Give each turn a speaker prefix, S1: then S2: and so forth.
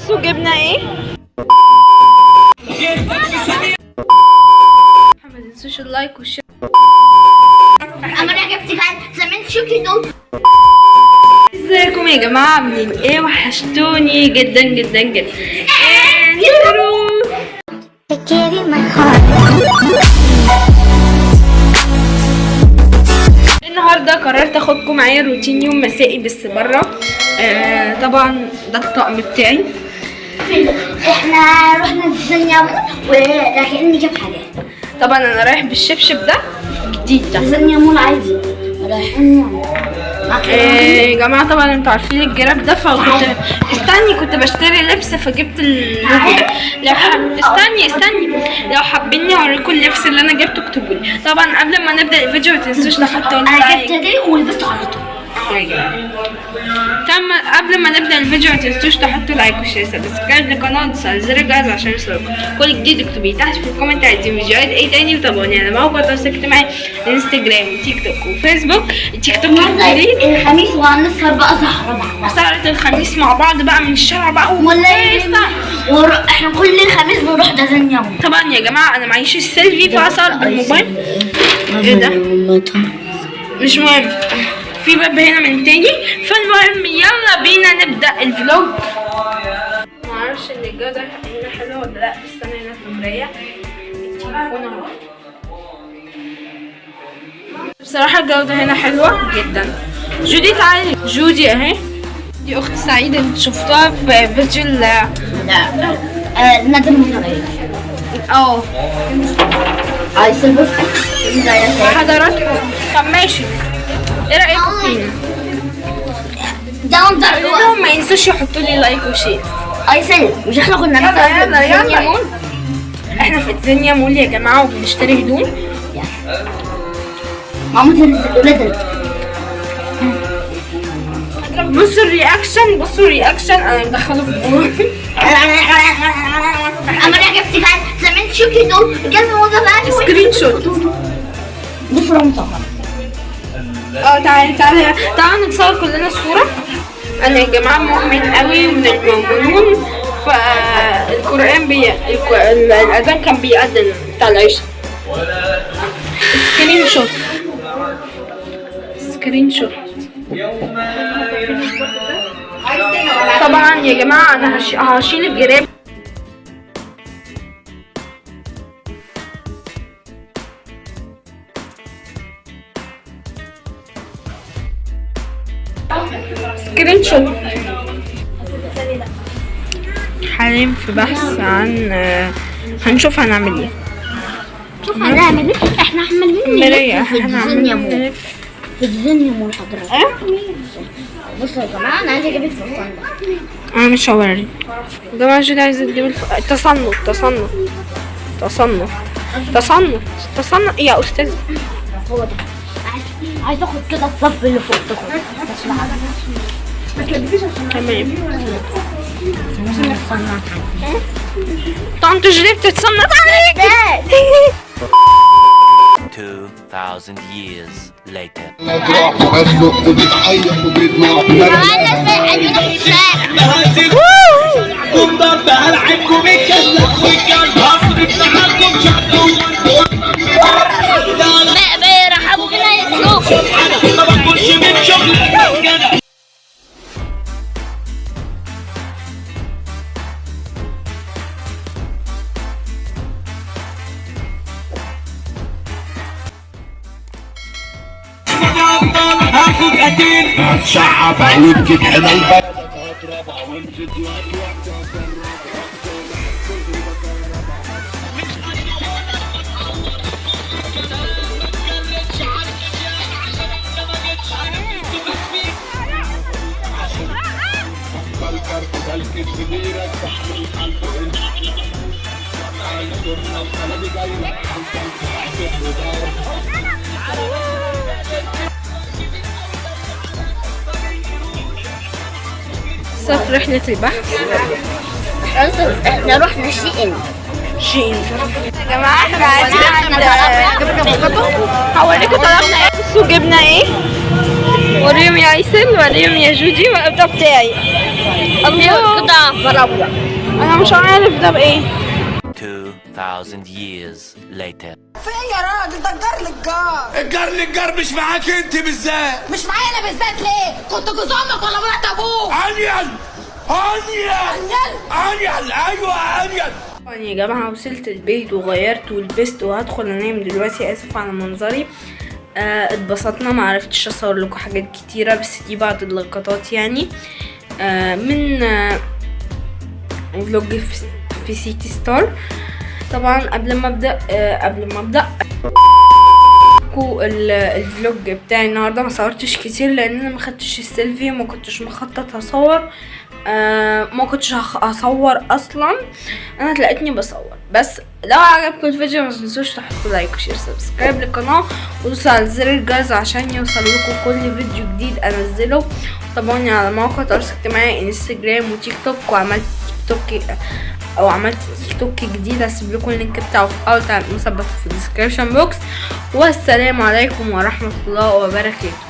S1: بصوا جبنا ايه. ما تنسوش ال like وال share.
S2: انا جبت كمان شوكي دول.
S1: ازيكم يا جماعة، عاملين ايه؟ وحشتوني جدا جدا جدا. النهارده قررت اخدكم معايا روتين يوم مسائي بس بره. طبعا ده الطقم بتاعي.
S2: احنا رحنا الدنيا ورايحين نجيب حاجات.
S1: طبعا انا رايح بالشبشب ده جديد، ده
S2: الدنيا مول عادي رايحين.
S1: يا جماعة طبعا انتوا عارفين الجراب ده، فكنت استني كنت بشتري لبس فجبت اللوجو ده. لو استني لو حابيني اوريكم اللبس اللي انا جبته اكتبوا لي. طبعا قبل ما نبدا الفيديو ما تنسوش تحطوا like.
S2: انا جبت دي ولبسته على طول.
S1: تم قبل ما نبدا الفيديو ما تنسوش تحطوا like و share subscribe للقناة وتدوسوا زر الجرس عشان يوصلكم كل جديد. اكتبوا تحت في ال comment عايزين فيديوهات ايه تاني، وتابعوني على مواقع التواصل الاجتماعي انستجرام وتيك توك وفيسبوك. التيك توك الجديد
S2: الخميس، وهنسهر بقى سهره مع بعض،
S1: سهره الخميس مع بعض بقى من الشارع بقى
S2: احنا كل خميس بنروح دزنيا.
S1: طبعا يا جماعة انا معيش السيلفي فاصل بالموبايل. ايه ده؟ مش مهم، في باب هنا من تاني. فالمهم يلا بينا نبدا ال vlog. معرفش ان الجو ده هنا حلو ولا لا، بس انا هنا في المراية التليفون اهو. بصراحة الجودة هنا حلوة جدا. جودي تعالي، جودي اهي، دي اخت سعيدة انت شفتها في فيديو ال
S2: ندى المطريه.
S1: اه
S2: عايزه بص
S1: حضراتكم. طب ماشي، ايه رايكم فينا؟
S2: ده منظر
S1: لهم ما ينسوش يحطوا لي like و share.
S2: ايسل مش احنا كنا
S1: يلا يلا يلا، احنا في الدنيا مول يا جماعة وبنشتري هدوم.
S2: ماما تنزل.
S1: بصوا ال reaction، بصوا ال reaction، انا مدخله في الجول.
S2: انا جبت كمان زمان شوكي دول جنب موزة.
S1: screenshot.
S2: بصوا مصور.
S1: تعالي تعالي تعالي نتصور كلنا الصورة. انا يا جماعة مؤمن قوي ومن المؤمنون، فالقرآن الاذان كان بيأذن بتاع العشاء. screenshot screenshot. طبعا يا جماعة انا هشيل الجراب. screenshot. حاليا في بحث عن هنشوف هنعمل ايه.
S2: شوف هنعمل ايه. احنا عمالين
S1: في
S2: الدنيا مول، في الدنيا مول حضرتك. بصوا يا جماعة انا عايزه اجيب الفستان ده.
S1: انا مش هوري يا جماعة. جودي عايزه تجيب تصنت تصنت تصنت تصنت تصنت يا استاذ.
S2: هو ده عايز اخد كده الصف اللي فوق ده.
S1: ما تلبسيش عشان تمام. طنط جودي بتتصنت عليك.
S3: 2000 years later.
S4: هتشعب عليك حمل.
S1: صف رحلة البحث.
S2: احنا رحنا شيئين
S1: شيئين يا جماعة. احنا قاعدين عند هوريكم طلبنا ايه. بصوا جبنا ايه. وريهم يا ايسل، وريهم يا جودي، ده بتاعي. الله.
S2: قطع فراولة.
S1: انا مش عارف ده بايه.
S3: 2,000 years later.
S5: في ايه يا راجل؟ ده الجار للجار.
S4: الجار للجار مش معاك انت بالذات.
S5: مش معايا انا بالذات ليه؟ كنت جوز امك ولا مرات ابوك؟
S4: انيل انيل انيل، ايوه انيل.
S1: طبعا يا جماعة وصلت البيت وغيرت ولبست وهدخل انام دلوقتي. اسف على منظري. اتبسطنا، ما عرفتش اصور لكم حاجات كتيرة، بس دي بعض اللقطات يعني من vlog في سيتي ستار. طبعا قبل ما ابدا ال vlog بتاعي النهارده ما صورتش كتير لان انا ما خدتش السيلفي وما كنتش مخطط هصور، ما كنتش هصور اصلا، انا تلاقيتني بصور. بس لو عجبكم الفيديو ما تنسوش تحطوا like و share subscribe للقناه ودوسوا على زر الجرس عشان يوصل لكم كل فيديو جديد انزله. تابعوني على مواقع التواصل الاجتماعي، انستجرام وتيك توك، وعملت تيك توك او عملت تيك توك جديد، هسيب لكم ال link بتاعه في اول تعليق مثبت في ال description box. والسلام عليكم ورحمه الله وبركاته.